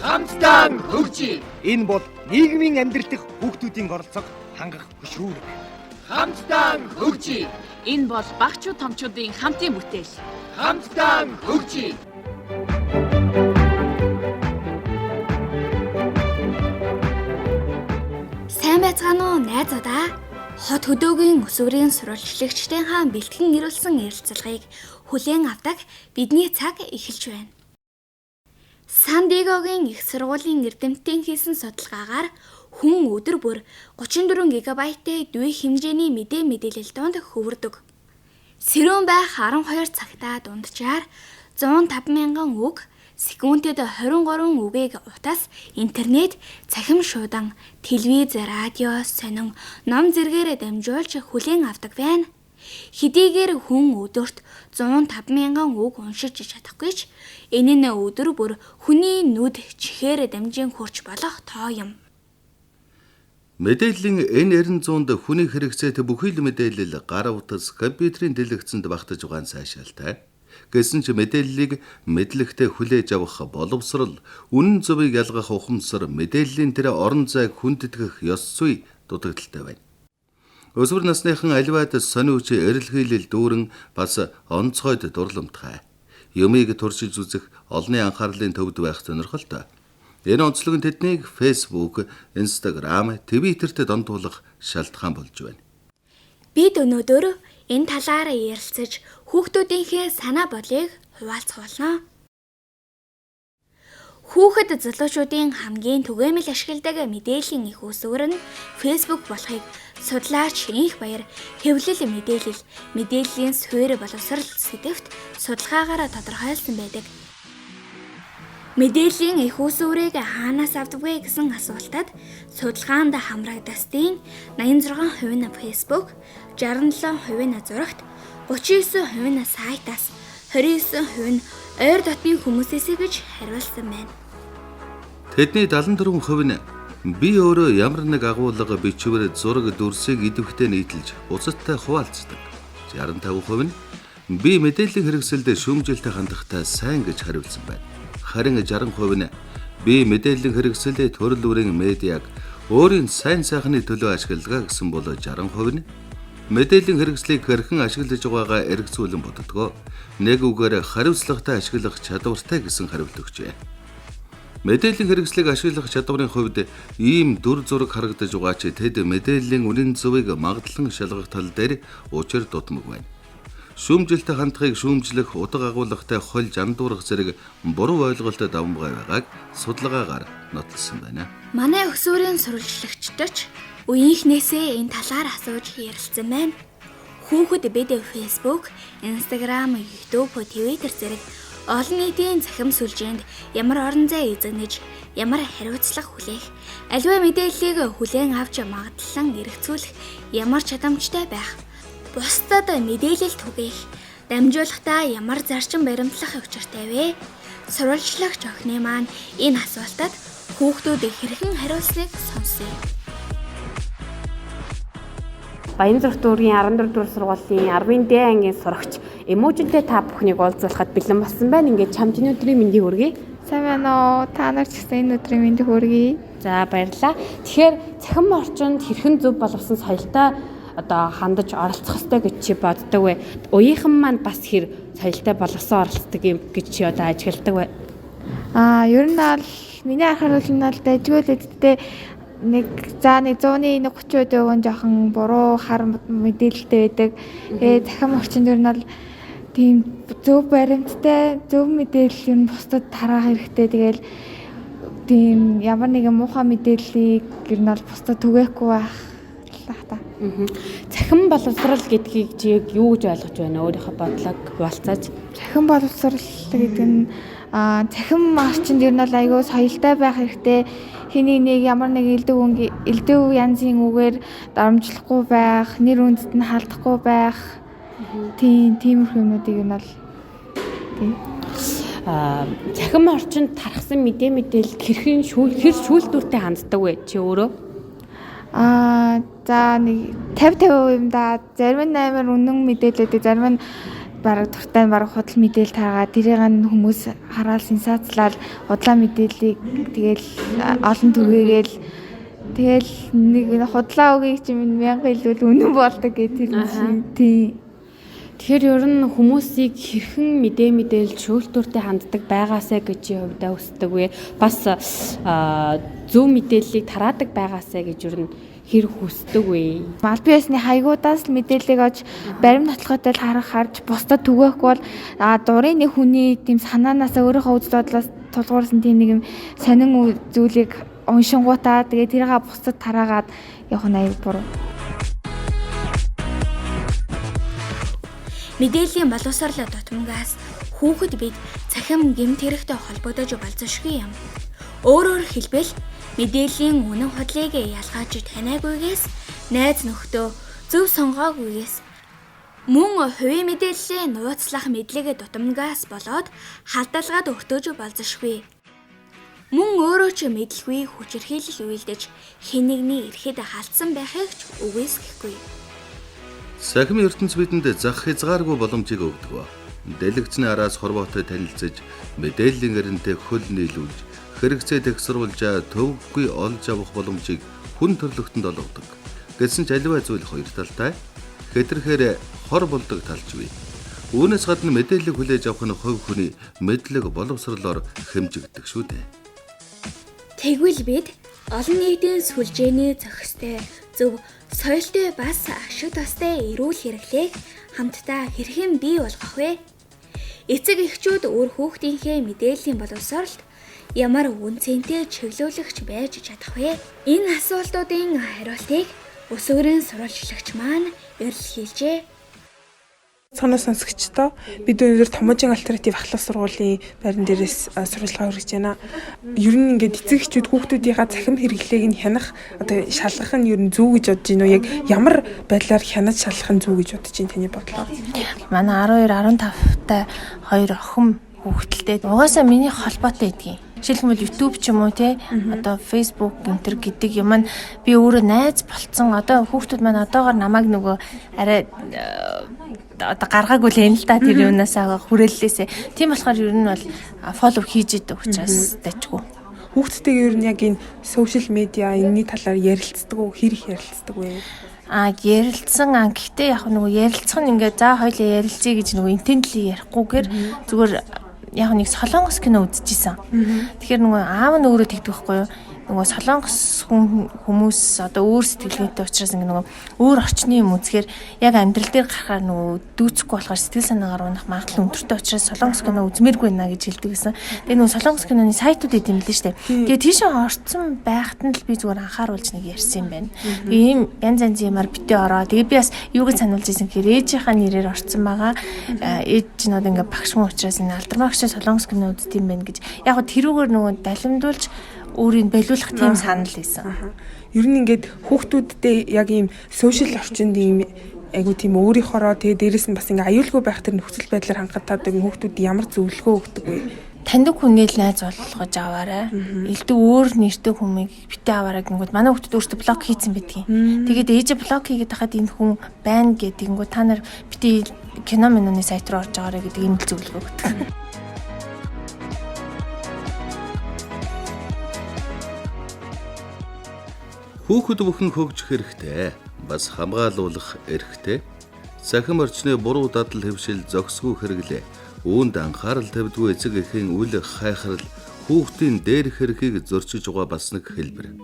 Хамтдаа хөгжиж. Энэ бол нийгмийн амьдрал дэх хүүхдүүдийн оролцоог хангах хөшүүрэг. Хамтдаа хөгжиж. Энэ бол багчууд томчуудын хамтын бүтээл. Хамтдаа хөгжиж. Сайн байцгаана уу найзуудаа? Хот хөдөөгийн өсвөрийн сурвалжлагчдынхаа бэлтгэн ирүүлсэн ярилцлагыг хүлээн авдаг бидний цаг эхэлж байна. Сан Диегогийн их сургуулийн эрдэмтдийн хийсэн судалгаагаар хүн өдөр бүр 34 гигабайттай дүй хэмжээний мэдээ мэдээлэл донд хөвөрдөг. Сэрүүн байх 12 цагтаа дунджаар 105 мянган үг, секундэд 23 үгийг утас, интернет, цахим шуудан, телевиз, радио, сонин, ном зэргээр дамжуулж хүлээн авдаг байна. Хэдийгээр хүн өдөрт 105 мянган үг уншиж чадахгүй ч энэ нь өдөр бүр хүний нүд чихээр дамжин хүрч болох тоо юм. Мэдээллийн энэ 900-д хүний хэрэгцээтэй бүхий л мэдээлэл гар утас, компьютерийн дэлгэцэнд багтаж байгаа нь сайшаалтай. Гэсэн ч мэдээллийг мэдлэгтэй хүлээж авах боловсрол, үнэн зөвийг ялгах ухамсар, мэдээллийн тэр орон зайг хүндэтгэх ёс зүй дутагдaltaй байна. Өсвөр насныхан аливаад сониуч эрэлхийлэл дүүрэн бас онцгойд дурламтгай. Юмыг туршиж үзэх олонний анхаарлын төвд байх сонирхолтой. Энэ онцлог нь тэднийг Facebook, Instagram, Twitter-т донтуулах шалтгаан болж байна. Бид өнөөдөр энэ талаар ярилцаж хүүхдүүдийнхээ санаа бодлыг хуваалцах болно. Хүүхэд залуучуудын хамгийн түгээмэл ашигладаг мэдээллийн их үүсвэр нь Facebook болохыг судлаач Инх Баяр хэвлэл мэдээлэл, мэдээллийн суурь боловсрал сэдэвт судалгаагаар тодорхойлсон байдаг. Мэдээллийн их үүсвэрийг хаанаас авдаг вэ гэсэн асуултад судалгаанд хамрагдастын 86% нь Facebook, 67% нь зурагт, 39% нь сайтаас, 29% нь ойр дотны хүмүүсээс гэж хариулсан байна. Тэдний 74% нь би өөрөө ямар нэг агуулга, бичвэр, зураг, дүрсийг идэвхтэй нийтэлж бусадтай хуваалцдаг. 65% нь би мэдээллийн хэрэгсэлд шүүмжилтэй хандахдаа сайн гэж хариулсан байна. Харин 60% нь би мэдээллийн хэрэгсэлээ төрөл бүрийн медиаг өөрийн сайн сайхны төлөө ашигладаг гэсэн бол 60% нь мэдээллийн хэрэгслийг хэрхэн ашиглаж байгаагаа эргцүүлэн боддгоо. Нэг үгээр хариуцлагатай ашиглах чадвартай гэсэн хариулт өгчээ. Мэдээллийн хэрэгслийг ашиглах чадварын хувьд ийм дүр зураг харагдаж байгаа ч тэд мэдээллийн үнэн зөвийг магадлан шалгах тал дээр учир дутмаг байна. Шүүмжилтэй хандахыг шүүмжлэх, утга агуулгатай хольж андуурах зэрэг буруу ойлголтод давамгай байгааг судалгаагаар нотолсон байна. Манай өсвөрийн сурвалжлагчид ч үеийнхнээсээ энэ талаар асууж ярилцсан байна. Хүүхэд бид Facebook, Instagram, YouTube, Twitter зэрэг олон нийтийн цахим сүлжээнд ямар орон зай эзэгнэж, ямар хариуцлага хүлээх, аливаа мэдээллийг хүлээн авч магадлан эргцүүлэх ямар чадамжтай байх, бусдад мэдээлэл түгээх, дамжуулахдаа ямар зарчим баримтлах учиртай вэ? Сурвалжлагч охины маань энэ асуултад хүүхдүүд хэрхэн хариулсныг сонсъё. Баянзүрх дүүргийн 14 дугаар сургуулийн 10-ын Д ангийн сурагч Эмүүжинтэй та бүхнийг уулзуулахад бэлэн болсон байна. Ингээд чамд энэ өдрийн мэндийг хүргэе. Сайн байна уу? Та нар ч гэсэн энэ өдрийн мэндийг хүргэе. За баярлалаа. Тэгэхээр цахим орчинд хэрхэн зөв боловсон соёлтой одоо хандаж оролцох ёстой гэж чи боддог вэ? Үеийнхэн маань бас хэр соёлтой боловсон оролцдог юм гэж чи одоо ажигладаг вэ? Ер нь бол миний анхаарал нь бол дайжгүй л эдтэй нэг за нэг 100-ны 30% нь жоохон буруу хар мэдээлэлтэй байдаг. Тэгээ цахим орчинд ер нь бол тийм зөв баримттай, зөв мэдээлэл ер нь бусдад тараах хэрэгтэй. Тэгээл тийм ямар нэгэн муухай мэдээллийг ер нь бол бусдад түгээхгүй байх л та. Цахим боловсрал гэдгийг чи яг юу гэж ойлгож байна? Өөрийнхөө бодлог хуваалцаач. Цахим боловсрал гэдэг нь цахим орчинд ер нь бол айгүй соёлтой байх хэрэгтэй. Хэний нэг ямар нэг элдв янзын үгээр дарамжлахгүй байх, нэр хүндэд нь халдахгүй байх. Тийм тиймэрхүү юмнуудыг ер нь бол тийм. Цахим орчинд тархсан мэдээ мэдээлэл хэрхэн хэр шүүлтүүртэй ханддаг вэ чи өөрөө? За нэг 50 50% юм да. Зарим нь амар үнэн мэдээлэл байдаг, зарим нь Бараг дуртай нь бараг худал мэдээлэл тараагаа тэрийг нь хүмүүс хараал сенсацлал худлаа мэдээллийг тэгэл олон түгээгээл тэгэл нэг худлаа үгийг чинь мянга илүүл үнэн болдог гэх тэр чинь тий. Тэгэхээр ер нь хүмүүсийг хэрхэн мэдээлэл шөөлтүүртэй ханддаг байгаасай гэж чи хувьдаа хүсдэг вэ? Бас зөв мэдээллийг тараадаг байгаасай гэж ер нь хэр хүсдэг вэ? Аль бие усны хаягуудаас л мэдээллийг олж барим нотлохотой л харах харж бусдад түгээхгүй бол дурын нэг хүний тийм санаанаасаа өөрийнхөө үзэл бодлоос тулгуурсан тийм нэг юм сонин зүйлийг уншингуудаа тэгээ тэрийг бусдад тараагаад явах нь аюу буруу. Мэдээллийн боловсрол дутмагаас хүүхэд бид цахим гэмт хэрэгтэй холбогдож болзошгүй юм. Өөрөөр хэлбэл мэдээллийн үнэн худлыг ялгааж таниагүйгээс найз нөхдөө зөв сонгоогүйгээс мөн хувийн мэдээллийн нууцлах мэдлэг дутамгаас болоод халдалгаад өртөөж болзошгүй. Мөн өөрөө ч мэдлгүй хүчирхийлэл үйлдэж хэн нэгний эрхэд халдсан байхыг ч үгүйсгэхгүй. Сахим ертөнц бидэнд зах хязгааргүй боломжийг өгдөг. Дэлгэцний араас хорвоотой танилцаж, мэдээллийн эрентэй хөл нийлүүлж, хэрэгцээ төгсрүүлж төвөггүй олж авах боломжийг хүн төрлөختөнд олгодог. Гэсэн ч аливаа зүйл хоёр талтай. Хэтэрхээр хор болдог талч бий. Үүнээс гадна мэдээллийг хүлээж авах нь хувь хүний мэдлэг боловсролоор хэмжигддэг шүү дээ. Тэгвэл бид олон нийтийн сүлжээний зохистой, зөв соёлтой бас ашиг тустай эрүүл хэрэглээг хамтдаа хэрхэн бий болгох вэ? Эцэг эхчүүд үр хүүхдийнхээ мэдээллийн боловсролд ямар үн цэнтэй чиглүүлэгч байж чадах вэ? Энэ асуултуудын хариултыг өсвөрийн сурвалжлагч маань эрэлхийлжээ. Соноо сонсогчдоо бид өнөөдөр Томуужин альтернатив ахлах сургуулийн байран дээрээс сурвалжлага хүргэж байна. Ер нь ингээд эцэг эхчүүд хүүхдүүдийнхаа цахим хэрэглээг нь хянах одоо шалгах нь ер нь зөв гэж бодож байна уу? Яг ямар байдлаар хянаж шалгах нь зөв гэж бодож байна таны бодлоор? Манай 12, 15 та хоёр охин хүүхдэлтэй. Угаасаа миний холбоотой гэдгийг. Жишээлбэл YouTube ч юм уу те одоо Facebook энэ гэдэг юм нь би өөрөө найз болцсон. Одоо хүүхдүүд маань одоогор намайг нөгөө арай одоо гаргаагүй л юм л да тэр юунаасаа хүрээллээсээ. Тийм болохоор ер нь бол follow хийж идэг учраас дайчгүй. Хүүхдтэйгээ ер нь яг энэ social media энэний талаар ярилцдаг уу? Хэр их ярилцдаг вэ? Ярилцсан. Гэхдээ яг нөгөө ярилцах нь ингээд за хоёлаа ярилцъя гэж нөгөө интентли ярихгүйгээр зүгээр яг нэг солонгос кино үзчихсэн. Тэгэхээр нөгөө аав нь өөрөө тэгдэг байхгүй юу? Нөгөө солонгос хүмүүс одоо өөр сэтгэлгээтэй учраас ингээ нөгөө өөр орчны юм үзэхээр яг амьдрал дээр гарахаар нөгөө дүүцэхгүй болохоор сэтгэл санаагаар унах магадлал өндөртэй учраас солонгос кино үзмээргүй байна гэж хэлдэг гэсэн. Тэгээ нөгөө солонгос киноны сайтууд идэм билээ штэ. Тэгээ тийшээ орцсон байхад нь л би зүгээр анхааруулж нэг ярьсан юм байна. Тэгээ ийм янз янз юмар битээ ороо. Тэгээ би бас юуг сануулж исэн гэхээр ээжийнхаа нэрээр орцсон байгаа. Ээж нь одоо ингээ багш хүн учраас энэ алдармаа багш солонгос кино үздэг юм байна гэж. Яг гоо тэрүүгээр нөгөө далимдуулж өөрийг болиулах тийм санал хийсэн. Ер нь ингээд хүүхдүүдтэй яг ийм сошиал орчинд ийм айгу тийм өөрийнхоороо тэгээ дээрэс нь бас ингээ аюулгүй байх тэр нөхцөл байдлаар хангах та одоо хүүхдүүд ямар зөвлөгөө өгдөг вэ? Таньдаг хүнээ л найз болгож аваарай. Элдв өөр нэртэй хүмүүийг битээ аваарай гингүүд манай хүүхдүүд өөртөө блок хийцэн байдгийн. Тэгээд ээжээ блок хийгээд хахад энэ хүн байна гэдгингүүд та нар битээ кино миноны сайт руу орж байгаарай гэдэг ийм л зөвлөгөө өгдөг. Хүүхэд бүхэн хөгжих хэрэгтэй, бас хамгаалуулах эрхтэй. Цахим орчны буруу дадал хэвшил зохисгүй хэрэглээ, үүнд анхаарал тавьдгүй эцэг эхийн үл хайхрал хүүхдийн дээрх эрхийг зөрчиж байгаа бас нэг хэлбэр.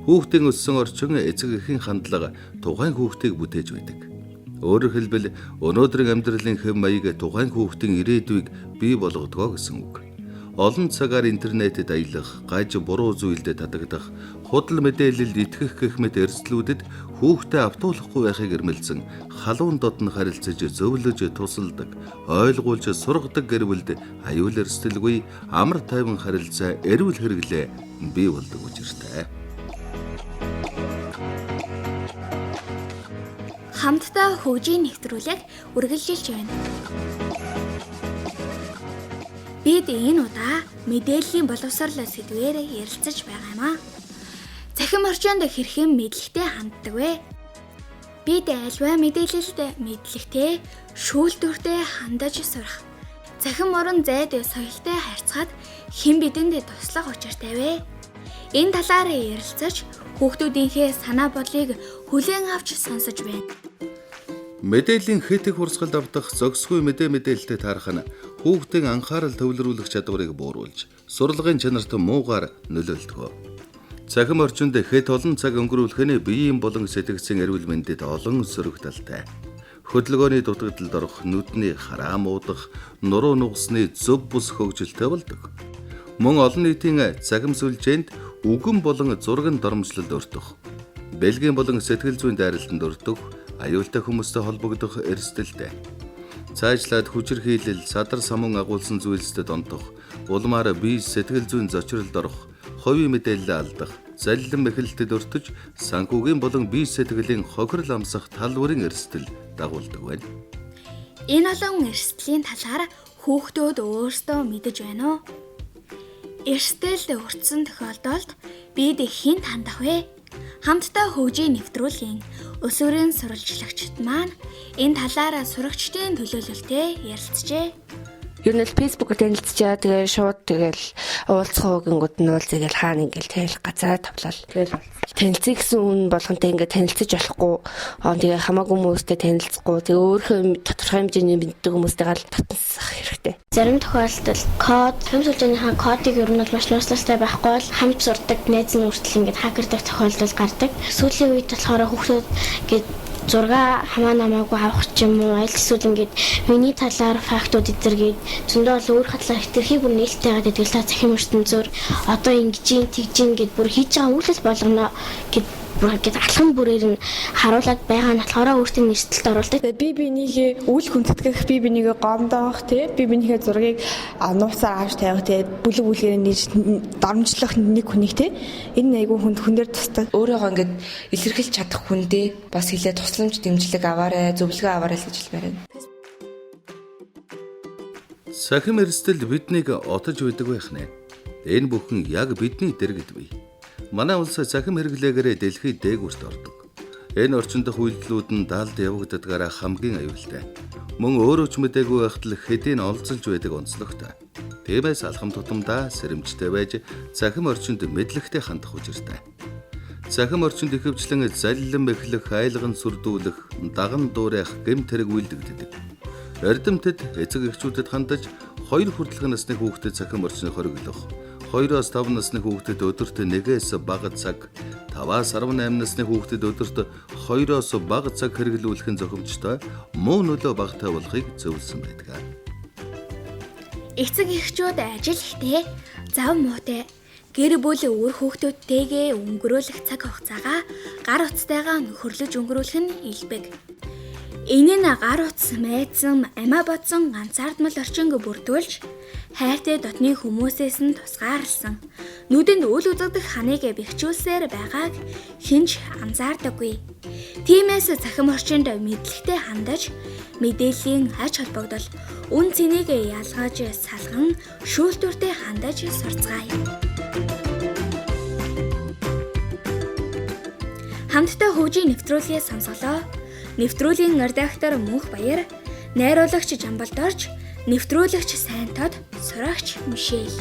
Хүүхдийн өссөн орчин эцэг эхийн хандлага тухайн хүүхдийг бүтээж байдаг. Өөрөөр хэлбэл өнөөдрийн амьдралын хэв маяг тухайн хүүхдийн ирээдүйг бий болгодог гэсэн үг. Олон цагаар интернетэд аялах, гаж буруу зүйлдээ татагдах, худал мэдээлэлд итгэх гэх мэт эрсдлүүдэд хүүхдээ автуулахгүй байхыг эрмэлзэн халуун дотн харилцаж зөвлөж тусалдаг, ойлгуулж сургадаг гэр бүлд аюул эрсдэлгүй амар тайван харилцаа, эрүүл хэрэглээ бий болдог учиртай. Хамтдаа хөгжийн нэвтрүүлэг үргэлжилж байна. Бид энэ удаа мэдээллийн боловсрол сэдвээр ярилцаж байгаа юм аа. Цахим орчинд хэрхэн мэдлэгтэй ханддаг вэ? Бид альва мэдээлэлд мэдлэгтэй, шүүлтүүртэй хандаж сурах. Цахим орон зайд соёлтой харьцахад хэн бидэнд туслах учиртай вэ? Энэ талаар ярилцаж хүүхдүүдийнхээ санаа бодлыг хүлээн авч сонсож байна. Мэдээллийн хэт их урсгалд автах зохисгүй мэдээлэлтэй таарах нь хүүхдийн анхаарал төвлөрүүлэх чадварыг бууруулж, сурлагын чанарт муугаар нөлөөлдөг. Цахим орчинд хэт олон цаг өнгөрүүлэх нь биеийн болон сэтгцийн эрүүл мэндэд олон сөрөг талтай. Хөдөлгөөний дутагдалд орох, нүдний хараа муудах, нуруу нугасны зөв бус хөгжилтэй болдог. Мөн олон нийтийн цахим сүлжээнд үгэн болон зурган дормжлолд өртөх, бэлгийн болон сэтгэл зүйн дайралтанд өртөх, аюултай хүмүүстэй холбогдох эрсдэлтэй. Цаашлаад хүчирхийлэл, садар самун агуулсан зүйлстэд донтох, улмаар бие сэтгэл зүйн зочролд орох, хувийн мэдээлэл алдах, заллин мэхэлтэд өртөж, санхүүгийн болон бие сэтгэлийн хохирол амсах тал бүрийн эрсдэл дагуулдаг байна. Энэ олон эрсдлийн талаар хүүхдүүд өөрсдөө мэдэж байна уу? Эрсдэлд өртсөн тохиолдолд бид хэн хандах вэ? Хамтдаа хөгжийн нэвтрүүлгийн өсвөрийн сурвалжлагчид маань энэ талаар сурагчдын төлөөлөлтэй ярилцжээ. Ер нь л Facebook-оор танилцчаа, тэгээ шууд тэгэл уулзах уу гингүүд нь уулзъя гэл хаана ингээл тэгэл газараа тавлал. Тэгэл танилцъя гэсэн үн болгонтэй ингээд танилцаж болохгүй. Тэгээ хамаагүй хүмүүстэй танилцахгүй. Тэгээ өөрийнхөө тодорхой хэмжээний мэддэг хүмүүстэйгээ л татансах хэрэгтэй. Зарим тохиолдолд код, цахим сүлжээнийхээ кодыг ер нь бол маш нууцлалтай байхгүй бол хамт сурдаг найз нь хүртэл ингээд хакердаг тохиолдол гардаг. Сүүлийн үед болохоор хүүхдүүд ингээд зураг хамаа намаагүй авах ч юм уу, аль эсвэл ингээд миний талаар фактууд эдэргээд зөндөө олон өөр хатлаар хэтэрхий бүр нээлттэй байгаад байдаг л та цахим ертөнцөөр одоо ингэж ийн тэгж ийн гэд бүр хийж байгаа үйлдэл болгоно гэд бүр ингээд алхам бүрээр нь харуулад байгаа нь болохоор өөртөө нэрсэлд оруулдаг. Би бинийгээ үл хүндэтгэх, би бинийгээ гомдоох, тий би бинийхээ зургийг нууцаар авч тавих, тий бүлэг бүлгээр нэж дарамжлах нэг хүнийг тий энэ айгүй хүнд хүн дээр тусдаг. Өөрийгөө ингээд илэрхийлж чадах хүндээ бас хэлээ тусламж дэмжлэг аваарай, зөвлөгөө аваарай л гэж хэлмээр байна. Сахим эрсдэл биднийг отож байдаг байх нэ. Энэ бүхэн яг бидний дэргэд бий. Манай улс цахим хэрэглээгээрээ дэлхийд дээгүүрт ордог. Энэ орчин дох үйлдэлүүд нь далд явагддгаараа хамгийн аюултай. Мөн өөрөө ч мдээгүй байхад л хэдийн олзолж байдаг онцлогтой. Тиймээс алхам тутамдаа сэрэмжтэй байж цахим орчинд мэдлэгтэй хандах учиртай. Цахим орчинд ихэвчлэн заллин мэхлэх, айлган сүрдүүлэх, даган дуурайх гэмт хэрэг үйлдэгддэг. Эрдэмтэд эцэг эхчүүдэд хандаж 2 хүртэлх насны хүүхдэд цахим орчныг хориглох, 2-оос 5 насны хүүхдэд өдөрт 1-ээс бага цаг, 5-аас 18 насны хүүхдэд өдөрт 2-оос бага цаг хэрэглүүлэх нь зохимжтой, муу нөлөө багатай болохыг зөвлөсөн байдаг. Эцэг эхчүүд ажил ихтэй, зав муутай, гэр бүл үр хүүхдүүдтэйгээ өнгөрөөлөх цаг хугацаагаа гар утастайгаа нөхөрлөж өнгөрүүлэх нь элбэг. Энэ нь гар утас майдсан, амиа бодсон ганцаардмал орчинг бүрдүүлж, хайртай дотны хүмүүсээс нь тусгаарлсан, нүдэнд үл үзэгдэх ханыг бэхжүүлсээр байгааг хэн ч анзаардаггүй. Тиймээс цахим орчинд мэдлэгтэй хандаж, мэдээллийн ач холбогдол, үн цэнийг ялгаж салган, шүүлтүүртэй хандаж сурцгаая. Хамтдаа хөгжийн нэвтрүүлгээ сонсголоо. Нэвтрүүлгийн редактор Мөнх Баяр, найруулагч Жамбал Дорж, нэвтрүүлэгч Сайн Тод, сурагч Мишель.